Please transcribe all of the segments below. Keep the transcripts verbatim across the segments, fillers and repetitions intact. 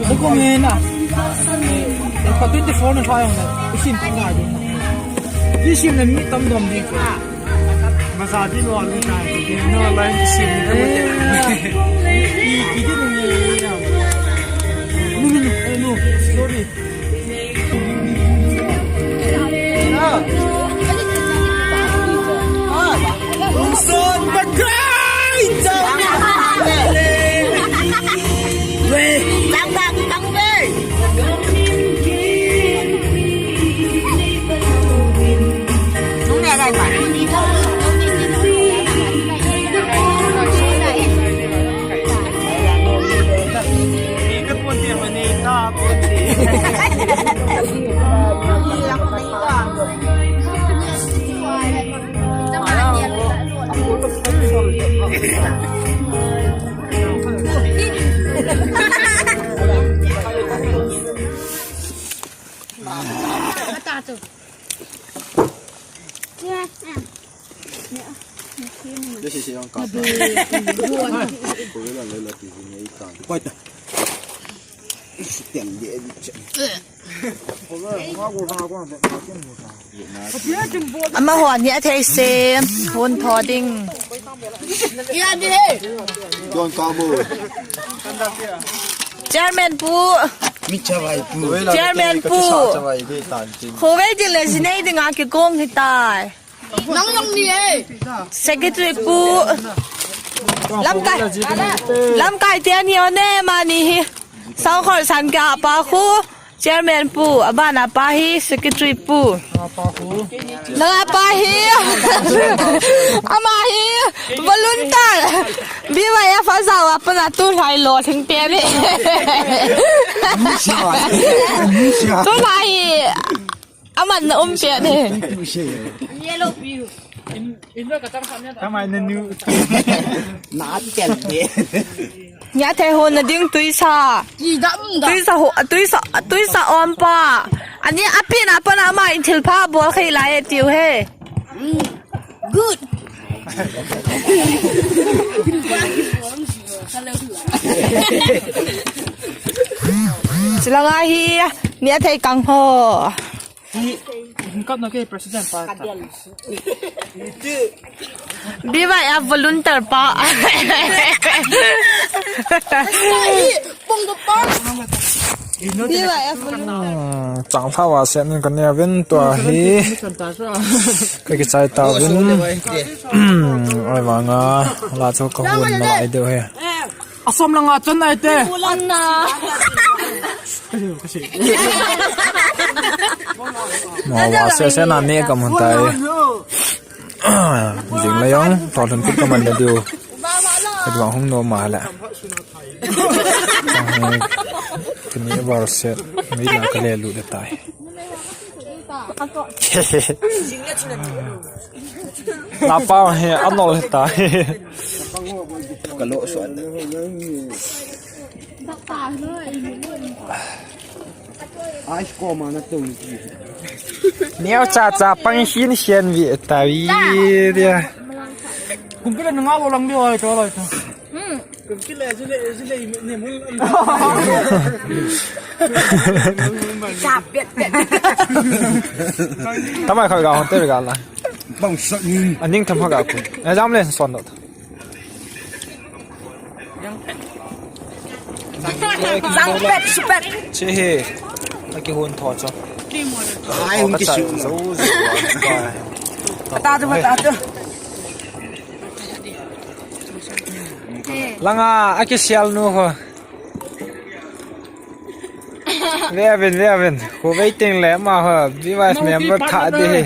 Bukum hi na. Ka twenty-four na try na. Isim tu na. Isim na mi tam dom di. Masa di lo ni na. Di no line isim ni. Ki ki di ni. No no no. Sorry. Amaho ni athei sem, hun tho ding. Chairman pu. Mi chavai pu. Chairman pu. Khovei ding le jinei dinga kikong hitai. Nang jong ni e. Secretary pu. Lamkai. Lamkai te ani o ne mani hi. Sangkhol san ka pa khu. Chairman pu. Abana pa hi secretary pu. Nang apa hi. Ama hi. Volunteer. B Y F a jawa pana tu lai lo thing te ni. Tu lai. Aman na um pia de. Yellow piu. Kamai na nu. Na tel de. Nya thei ho na ding tuisa. Ki dam da. Tuisa ho, tuisa, tuisa om pa. Ani api na pa na ma in thil pha bol khai lai e tiu he. Good. Chilanga hi ni athei kang ho. Hi, hingkatna ke president pa. B Y F volunteer pa. B Y F volunteer. Hmm, chang thawa sen kan ne vin tua hi. Ka kichai ta vin. Ai vanga la cho ka hun na ai deu he. Asom langa chon ai te. Ulan na. Mo wa se se na ne ka mun tai. Jing la yong, thol hun kit ka man da diu. Ka duang hung no ma la. Kini bar se, mi la ka le lu de tai. La pa he, anol he tai. Ka lo so an. Ai ko ma na tu. Neo cha cha pang hin hian vi ta vi dia. Kum kila na nga lo lang di oi to lo to. Hmm. Kum kila jile jile ne mun. Cha bet bet. Tamai kha ga hon te ga la. Bang sa ni. Aning tham ha ga ku. Na jam le son do. Zang pet, su pet. Che he. Aki hun tho cho. Ai, hun ki su. Zo, zo. Kata tu, kata tu. Langa, aki sial nu ho. Ve avin, ve avin. Khu waiting le ma ho. Viva member tha de he.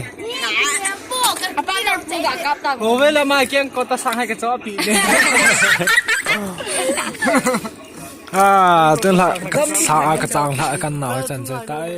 Ove la ma keng ko ta sang hai ka cho pi de. Ah, tu la ka sa ka chang la kan na chan che tai.